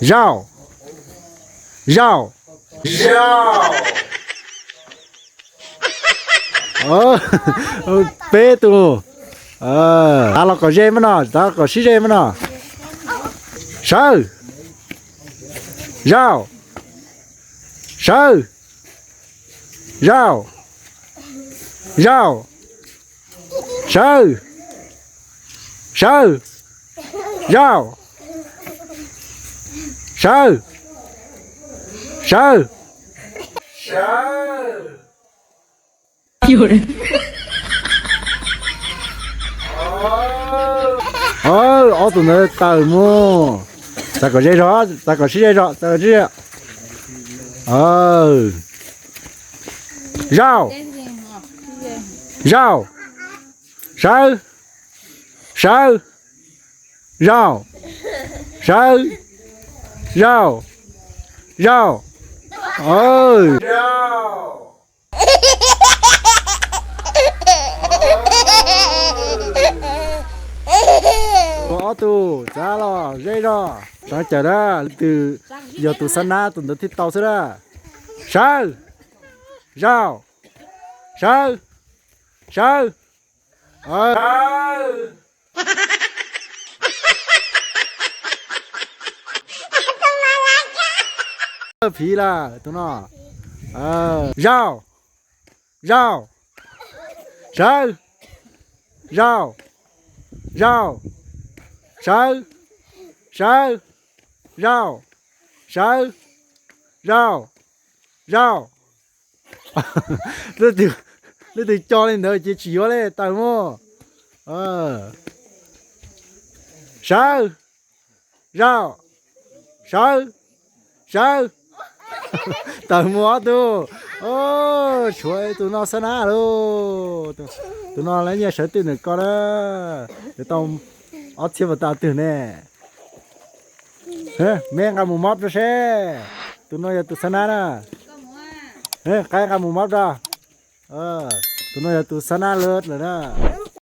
Zaum. Zaum. Zaum. Peb tus. Tav los kom ze mas no, tav los kom sib ze mas no. Sawv. Zaum. Sawv. Zaum. Zaum. Sawv. Sawv. Zaum. Sawv. Sawv. Sawv. Ob tug ntawd tawm mus. Txav kom ze zog, txav kom sib ze zog, txav kom sib ze. Zaum. Zaum. Sawv. Sawv. Zaum. Sawv. Zaum. Zaum. Ua ob tug txav los ze zog, sawv cawm na, leej twg yog tus xab nab tus ntawd thiaj tau xwb na. Sawv. Zaum. Sawv. Sawv. Phiv lawm tus no. Zaum. Zaum. Sawv. Zaum. Zaum. Sawv. Sawv. Zaum. Sawv. Zaum. Zaum. Leej twg co li ntawd ces tsis yuav li, tawm mus. Sawv. Zaum. Sawv. Sawv. Tawm mus ob tug. Tshuav tus no xab nab lauj. Tus no lawv nyiaj sawv twj ntawm ko na. Yuav tau ob txhiab pas tas twg ne. Me nqa mus mob rau seb. Tus no yog tus xab nab na. Qaib nqa mus mob rau. Tus no yog tus xab nab lawm na.